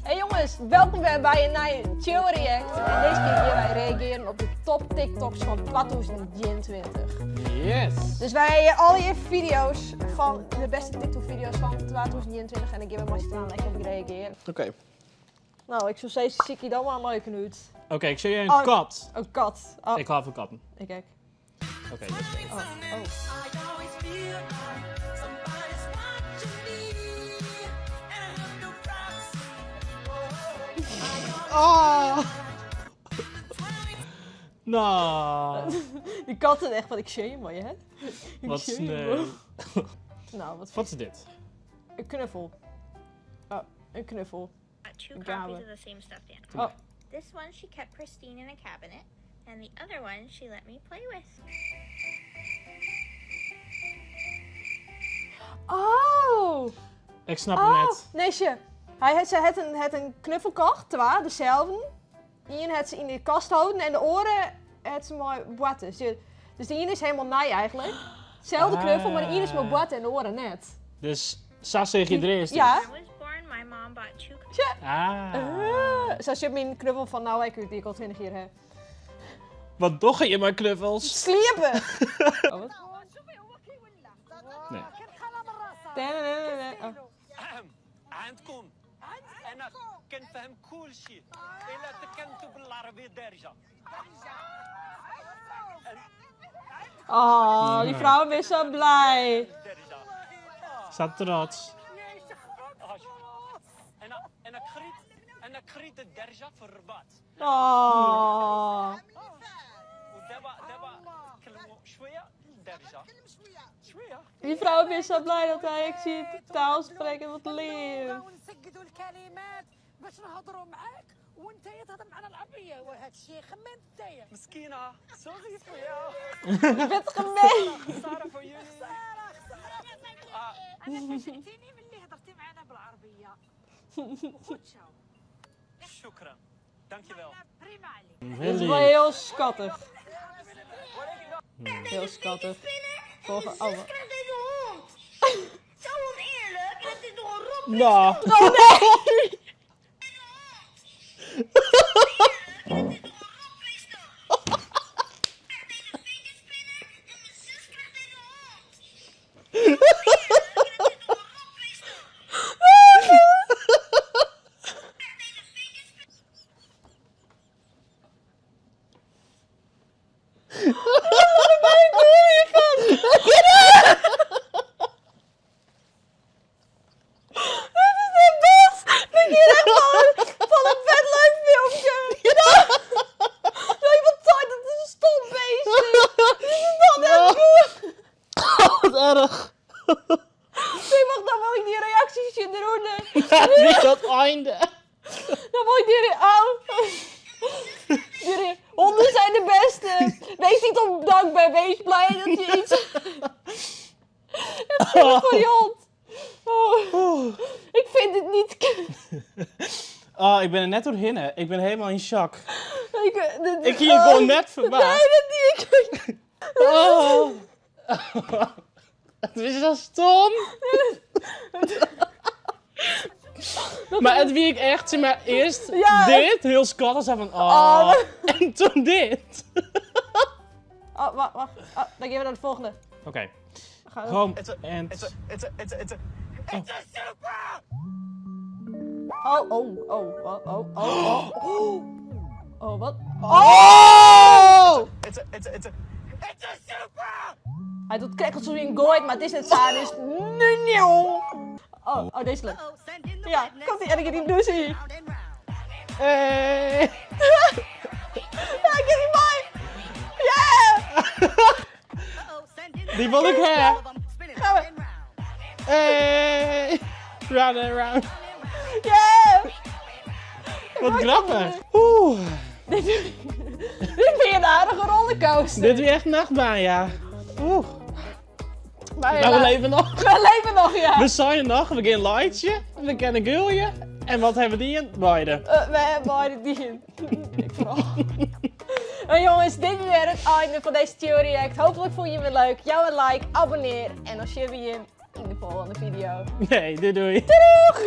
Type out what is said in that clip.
Hey jongens, welkom weer bij een nieuwe Chill React. En deze keer gaan wij reageren op de top TikToks van 2023. Yes. Dus wij hebben al je video's van de beste TikTok video's van 2023 en dan gaan we maar staan lekker op reageren. Oké. Nou, ik zou zeggen, zie ik dan maar een leuke uit. Oké, ik zie je een Oh. kat. Een kat. Oh, Ik hou van katten. ik kijk. Oké, let's go. Oh, oh. Ah. Nou, Die katten echt wat ik shame maar je hè? Ik wat shame sneu. me. Nou, wat Wat is dit? Een knuffel. Oh, een knuffel. Got two Got copies it. of the same stuffed animal. Oh, This one she kept pristine in a cabinet, and the other one she let me play with. Oh! Ik snap het Oh, net. nee, ze. Hij had, ze had een, had een knuffel kocht, twa, dezelfde. Eén had ze in de kast houden en de oren had ze mooi boaten. Dus, dus de ene is helemaal naai eigenlijk. Hetzelfde knuffel, maar de ene is maar boaten en de oren net. Dus Sassi is dit. Ja. When I was born, my mom bought two Tja. Ah. Ah, zoals je mijn knuffel van nou ik die ik al 20 jaar heb. Wat doch je maar knuffels? Sliepen! Oh, wat? Nee. Oh. عندكم انا كنفهم كل شيء الا تكلمتوا بالعربيه الدارجه Oh, die vrouw is zo blij. الدارجه Staat trots. انا انا قريت انا قريت الدارجه في الرباط Oh. ودابا دابا تكلموا شويه الدارجه شويه Die vrouw is zo blij dat hij ik zie taal spreken. Wat lief. ونسجدوا الكلمات باش نهضروا معاك وانت تهضر معنا العربيه وهذا الشيء خمم انت مسكينه sorry شويه Je bent gemeen. خساره for you انا فاجئتيني ملي هضرتي معنا بالعربيه وخذ شاو شكرا dankjewel بريما عليك Dit is Heel wel lief. heel schattig. Heel schattig. Volgen. Oh, wat- Krijg deze hond! Zo oneerlijk, dat is toch een rot Nou. oh nee! Dit is de best! Ik hier echt van een, van een vet leuk filmpje. Ja. Nee, wat saai, dat is een stom beestje. Dit is dan echt goed. Wat erg. Nee, wacht, dan wil ik die reacties zien doen. Dit dat einde. Dan wil ik die re- oh. Die re- Honden zijn de beste. Wees niet ondankbaar, wees blij dat je iets... Echt voor die hond. Oh. Ik vind het niet... Oh, ik ben er net doorheen. hè. Ik ben helemaal in shock. Ik, dit- Ik hier oh. gewoon net verbaasd. Nee, dat niet. Ik- Oh. Het is zo stom. Maar het wie ik echt, zeg maar, eerst Ja. dit, heel schattig, zei van, oh. Oh. En toen dit. Oh, wacht, wacht. Oh, dan gaan we naar de volgende. Oké, Gaan we- home and... It's a it's a it's a it's a super Oh, oh, oh, oh, oh, oh, oh. Oh, wat? Oh! It's a it's a it's a it's a super Hij doet kijk alsof hij een gooit, maar het is net zo, dus nu nieuw. Oh, oh, deze is leuk. Ja, komt ie en ik heb die douche. Hey. Ja, ik heb die bij. Yeah! Die wil ik hè. Gaan we. Hey. Round and round. Yeah! Wat grappig. Oeh. Dit, dit vind je een aardige rollercoaster. Dit is echt nachtbaan, ja. Oeh. Maar Maar we leven nog. We leven nog, ja. We zijn nog, we gaan lightje, we kennen gulje. En wat hebben die in? Beide. We hebben beide die. Ik vooral. Maar jongens, dit is weer het einde van deze Theory React. Hopelijk vond je het leuk. Jou een like, abonneer en dan zien we je in de volgende video. Nee, doei doei. Doeg!